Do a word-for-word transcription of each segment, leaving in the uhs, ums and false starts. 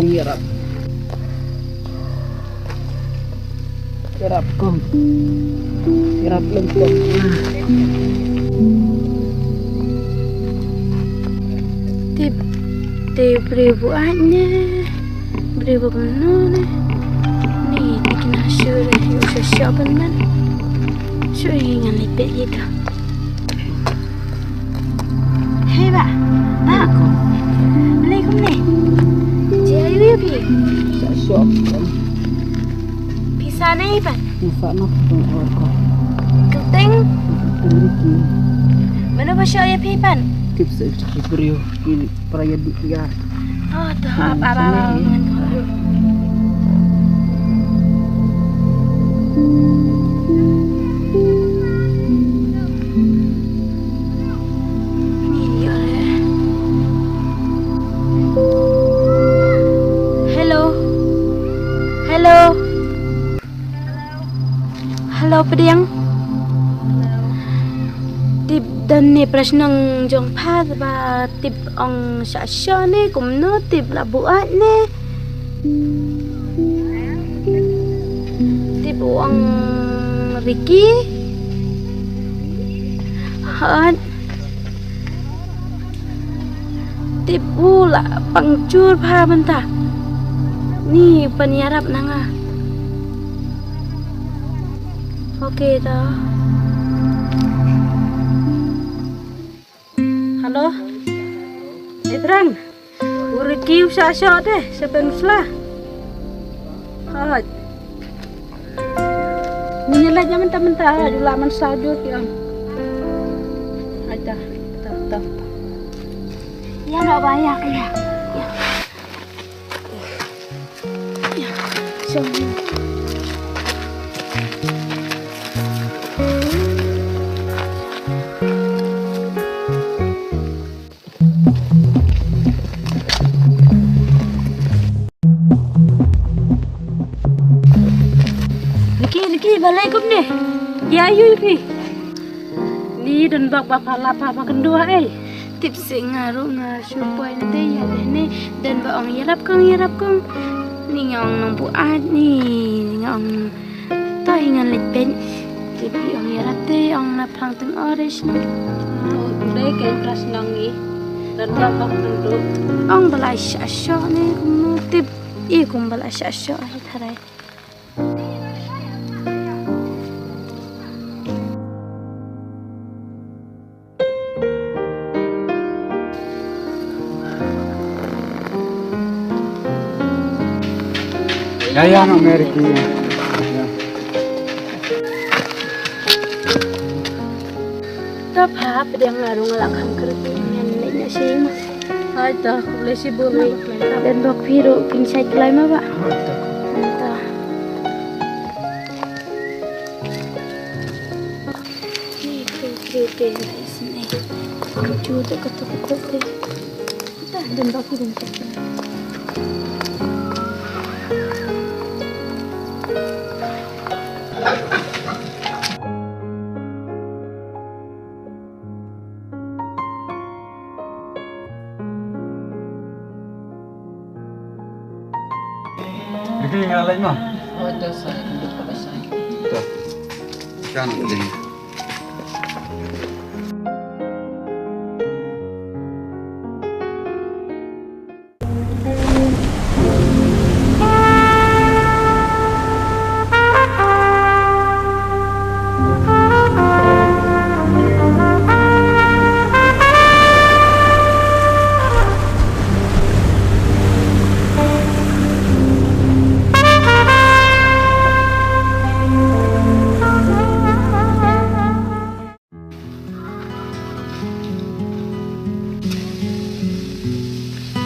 Ïarap. Ïarap kong. Ïarap lem kong. Tip, tip briew buaid ne. Briew ba kumno ne. Ni, ni kina sure, yu sha shop man. Sure, ngan leit peit ïa ka. Hei bah, bah. Balei kumne? Jia ïa phi. Sa shop. Phi sa na i pat? Phi sa na teng or ko. Teng? Teng ki. Mano ba shop ïa phi pat? Tip sa ki briew ki para ïa di ya. Oh, to ba ba ba. Hello. Hello. Hello, pdiang. Tip don ne para shnong jong pha ba tip ong sha sha ne kumno tip la buat ne. Tip ong Ricky. Hot. Tip u la pang jur pha mynta. Ni pynïarap na nga. Okay to. Hello. Ibrang. U Ricky u sha sha de, sha pen sla. Hot. Ni la jam ta mynta, ju la man sa jur ki am. Ai ta, ta, ta. Ïa no ba ïa, ïa. Ïa. Ïa. Song. Niki, niki, balei kumne? Ïa ïu phi. Ni don bok ba pha la pha ba kynduh ei. Tip seh nga ruh nga shu poi na te ïa leh ne. Don ba ong ïarap kong, ïarap kong. Ni nga ong nang buat ni, ni nga ong Toi ngan leit peit. Te phi ong ïarap te ong na phrang teng orange no. Dei ke impress nang i. Dan ba bak tentu. Ong ba la sha sha ne kumno tip. I kum ba la sha sha ai tharai. Ya, ya, no, Mary ki. Ya. Ta pha, pdiang nga ruh nga la kham kyrpad ngan leit noh sha ïing. Hai ta, khublei shibun. Don bok phi ruh phin shait kloi ma ba. Ta. Ni, kri, kri, kri, na isne. Ju tu ka tu ko kri. Ta, don bok phi don. Ricky, nga leit noh. Oh, to, sai, kynduh ka ba sai. To. Kan ding.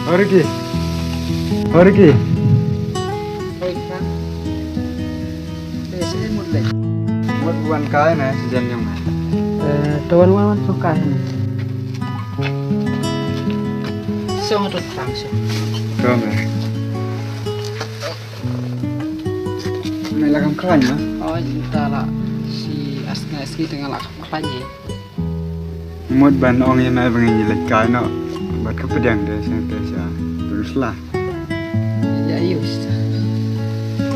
Ho Ricky. Ho Ricky. Hei, Kang. Te sini mut leh. Mut wan kai na, season jong na. Eh, to wan wan wan so kai na. Song tu tang so. Kong eh. Me la kam khlaiñ ma? Oh, ta la si as nga as ki tengah la kam khlaiñ eh. Mut ban ong ïa me ba ngin ïa leit kai noh. Bad ka pdiang de sha te sha Jerusalem. Ayus.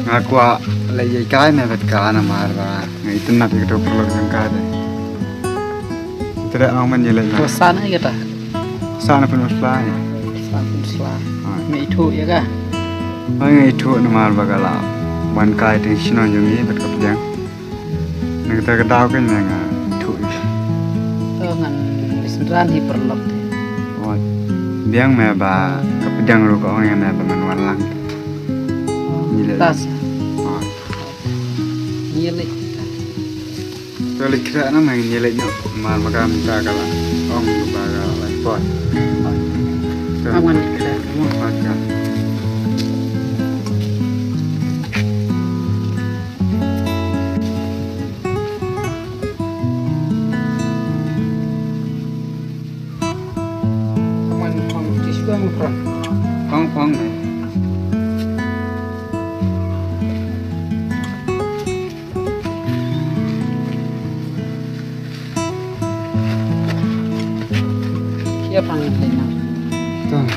Nga kwah leit ïa kai me bad ka namar ba nga itynnad ïa kato ka paralok jong ka te. Te da ong ban ïaleit na. Ko san ïa kata. San pynmut sla ïa. San pynmut sla. Ah. Me ithuh ïa ka. Ai nga ithuh namar ba ka la wan kai teng shnong jong ngi bad ka pdiang. Na kata ka daw kan nga ithuh ïa ka. To ngan synran hi paralok. Oh. Biang me ba ka pdiang ruh ka ong ïa me ba ngan wan lang. Ngi leit. Tas. Oh. Ngi leit. To leit khreh na ma ngi leit noh. Mar ma ka mynta ka la ong ba ka la poi. To. Ka wan leit khreh. Mo ka. Ka wan phong ti shuwa mo pran. Phong phong. Ïa pang ïa pang. Tuh.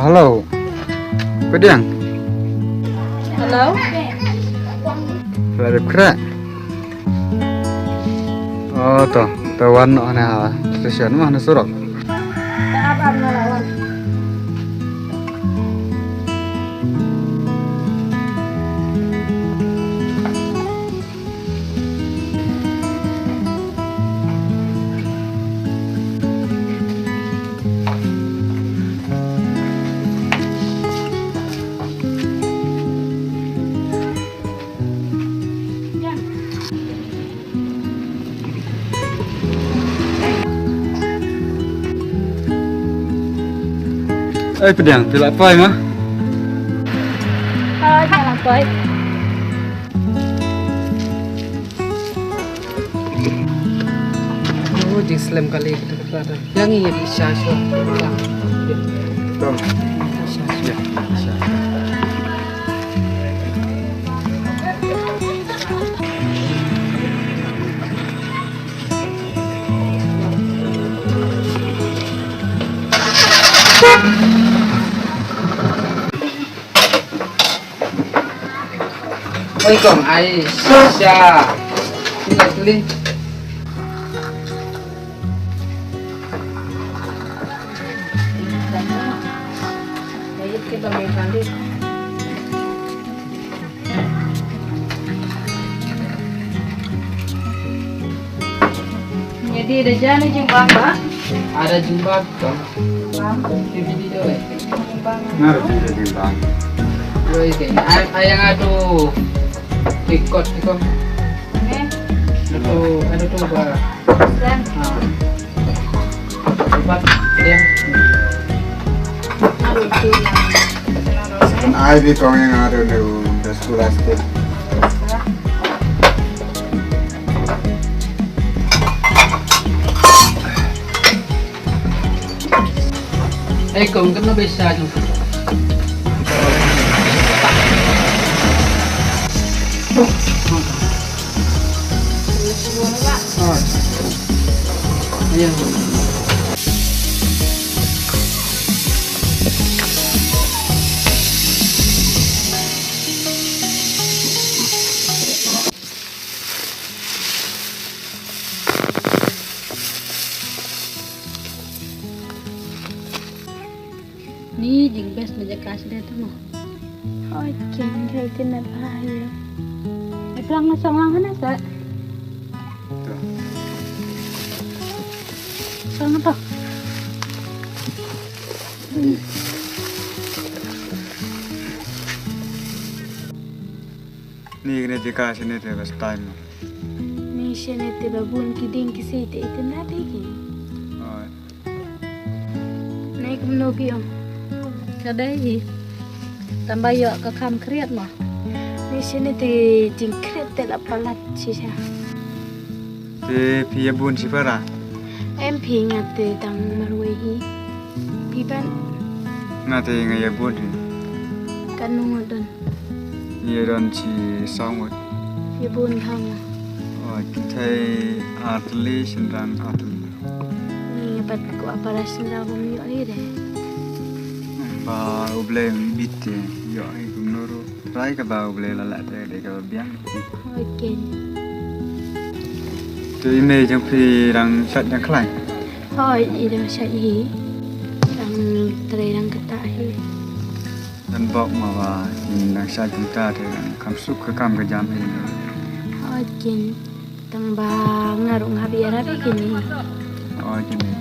Hello. Pdiang. Hello. Hello, kra. Oh, to, to wan noh na station mah na surok. Ei, Pdiang, phi lah poi ma? Hooid, nga lah poi. Oh, jingslem kali kita kata. Yang ini di sha sha. Dong. Sha sha. Ya, sha. Oi kong, ai sha. Sini, sini. Jadi ada jana jingbam ba? Ada jingbam, kong. Bam. Di video, eh. Jingbam. Ngar di jingbam. Oi, kong. Ay, ay, yang ado. Ikot, ikot. Ane? Ado, ado tu ba. Sen. Ha. Empat, diam. Ado tu yang. Ai bi kong yang ado ni, dah sekolah sikit. Ei kong, kano ba sha jong phi? Ni jingbes na jaka sdang tu mo. Oi, kin kai tin na bai. Ai plang na song lang na sa. Tu. Song tu. Ni kane jaka shane te bas time. Ni shane te ba bun ki dieng ki sei te itynnat te ki. Oi. Nai kumno phi ong? Ka dei hi. Tang ba ïoh ka kham khriat mo. Ni shane te jingkhriat te la palat shisha. Te phi ïa bun shi para? Em phi, nga te tang marwei hi. Phi pat? Nga te nga ïa bun hi. Katno ngut don? Ïa don shi saw ngut. Ïa bun bha mo. Oh, ki thei ar tylli, shynrang ar tylli. Ni nga pat kwah para shynrang bym ïoh hi re. Ba U Blei un bit te ïoh hi kumno ruh. Trai kaba U Blei la lah te dei kaba biang. Hooid keiñ. Te i mei jong phi dang shait dang khlaiñ? Hooid, i dang shait hi. Dang trei dang ktah hi. Dang bok ma ba in dang shait kumta te dang kham suk ka kam ka jam hi. Hooid keiñ. Tang ba nga ruh nga hap ïarap ïa kine. Hooid keiñ.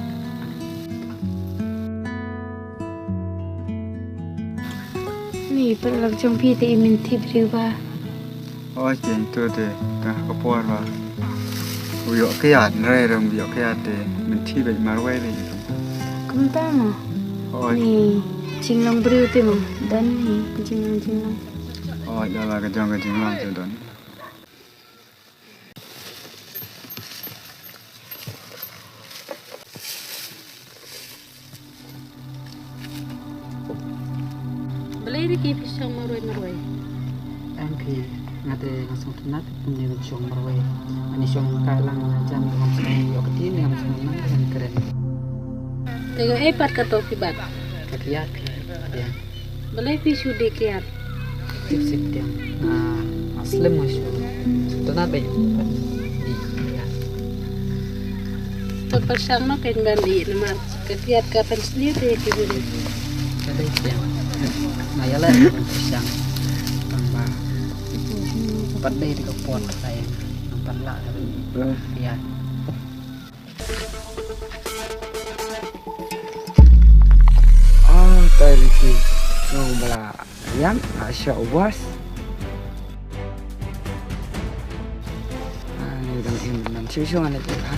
Ni paralok jong phi te i mynthi briew ba. Hooid keiñ, to te tang ha ka por ba u ïoh kiad, hynrei ruh u ïoh kiad te mynthi beit marwei beit. Kumta mo. Hooid. Ni jinglong briew te mo. Don ni jinglong jinglong. Hooid, da la ka jong ka jinglong te don. Balei Ricky phi shong marwei marwei? Em phi, nga te nga sngewtynnat kumne ban shong marwei. Ani shong ka lang na jam te ngam sngewthuh ïoh kti ne ngam sngewthuh nang ka kren. Te nga ei pat ka to phi bat? Ka kiad phi, ka kiad. Balei phi shu dih kiad? Sip sip tiang. Ah, ah, slem nga shu. Sngewtynnat beit. Dih kiad. To pyrshang noh kein ban dih namar ka kiad ka pynsniew te ki bun. Ka dei tiang. Nga ïaleh ban pyrshang. Tang ba pat dei te ka por ka dei. Nang pan lah ka dei. Kiad. Ah, tai Ricky. Nong bala. Yam, ah, sha was. Ah, ni dang im nan shu shu ane tu ha.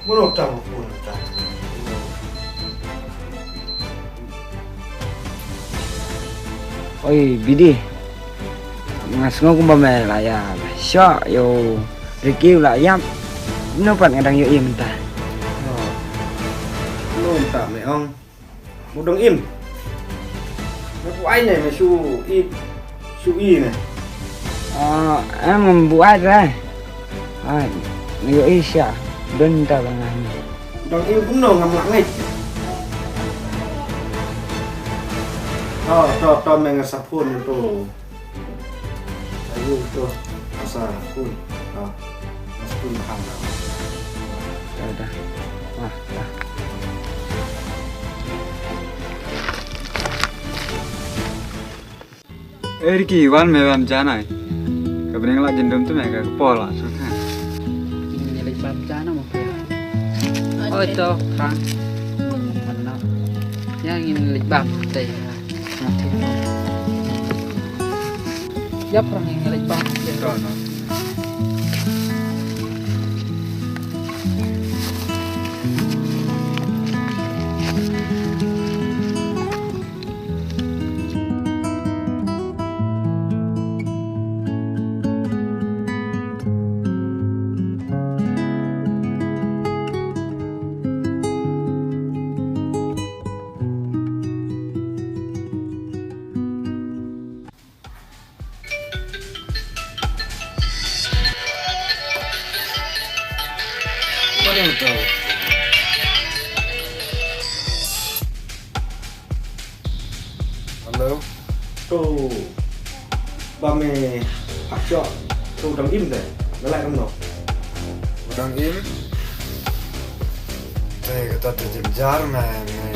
Mano tang phone ta? Oi, Bidi. Nga sngew kumba me la ïa shoh ïa u Ricky u la ïap. Mano pat nga dang ïohi mynta? Oh. Mano mynta me ong? Mo dang im. Me buaid ne me shu i, shu i ne. Ah, em, em buaid re. Ah, me ïohi sha. Don ta ba ngan. Dang im kumno ngam lah ngeit. To, to, to me nga sa phone to. Ayu to, asa pun. Ah, mas pun mahal dah. Ya udah. Wah, dah. Eh, Ricky, wan me bam janai. Ka bring la jendum tu me ka pol la. Ini lagi bam jana mau. Oh, itu, Kang. Mana? Yang ini lagi bam teh. Ïa pyrshang ïa nga leit bang. Hello. To ba me hap shoh to dang im de. Lalai kam no. Dang im. Te kata te jynjar me me.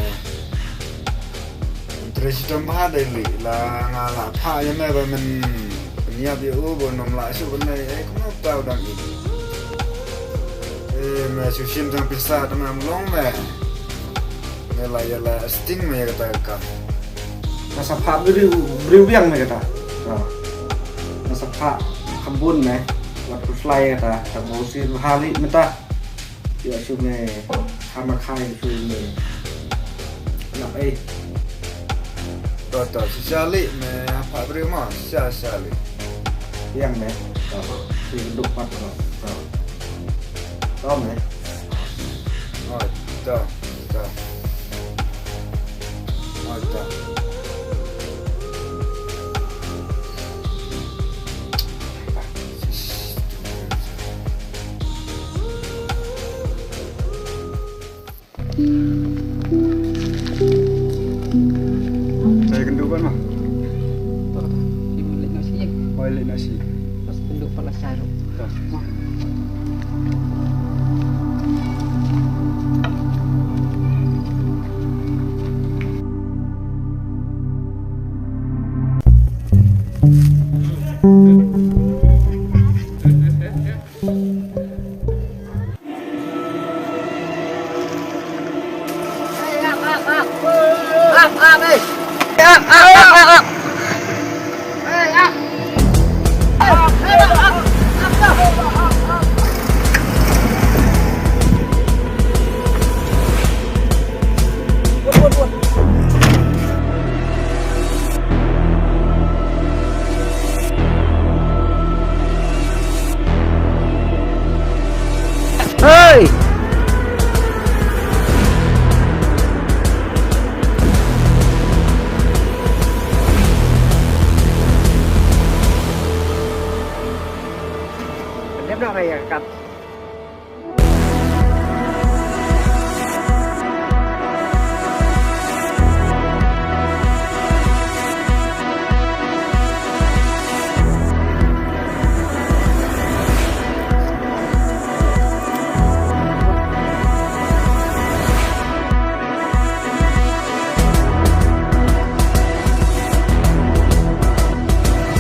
Tre shitom bha dei li la nga la phah ïa me ba men Ïa, bad u ba nym lah shuh ban leh, eh, kumno tau dang i. Eh, me shu shim tang pisa tang nam long me. Me la ïa la sting me ïa kata ka. Nga sa phah briew, briew biang me kata. Nga sa phah kham bun me. Wat khuslai kata, ta bau sir bha lei mynta. Ïa shu me, ha ma khai shu me. Nap ei. To, to, shisha lei me, ha phah briew ma, shisha, shisha lei. Biang me. To, shu duk pat to. To. To me. Oh, to, to. Oh, to. Sa ïa kynduh ban ma. To, to. Ïa leit noh sha ïing. Oi, leit noh sha ïing. Pas kynduh pat la shai ruh. To. Ma. Hei! Dep noh rai ïa ka kat.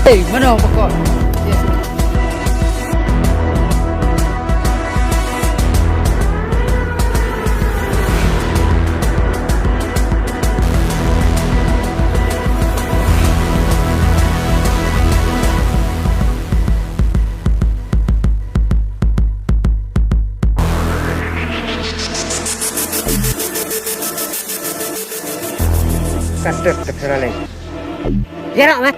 Hei, mano bakor? Ka trep te phra lei. Ïa rak me.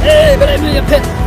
Hey, but I knew you pit.